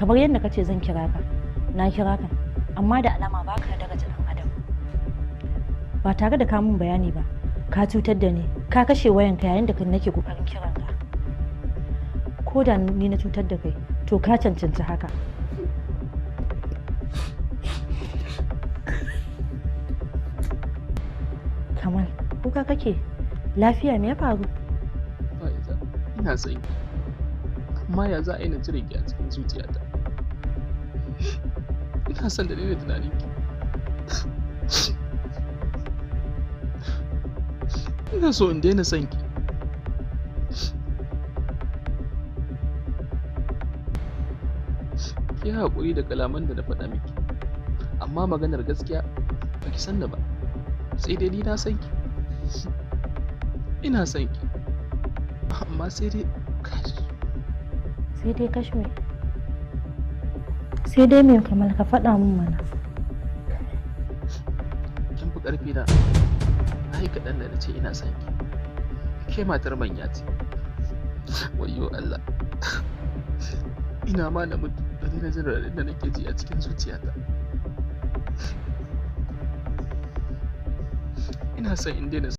Kamar yadda kace zan kira ka, na kira ka, amma da alama baka daraja ɗan adam. Ba tare da ka mun bayani ba, ka cutar da ni, ka kashe wayanka yayin da nake kokarin kiran ka. Ko da ni na cutar da kai, to ka cancanci haka. Kamal, kuka kake? Lafiya, me ya faru? Fa'iza, ina son ki. Amma ya za a yi na cire ki a cikin zuciyata? Ina son da daina tunanin ki. Ina so in daina son ki. Ki haƙuri da kalaman da na faɗa miki. Amma maganar gaskiya ba ki san ni ba. Sai dai ni na san ki. Ina son ki. Amma sai dai kash. Sai dai kash me? Sai dai me, Kamal? Ka faɗa min mana. Kin fi ƙarfi na. Na yi kaɗan da na ce ina son ki. Ke matar manya ce. Wayyo Allah. Ina ma na mutu da daina jin raɗaɗin da nake ji a cikin zuciyata. Ina son in daina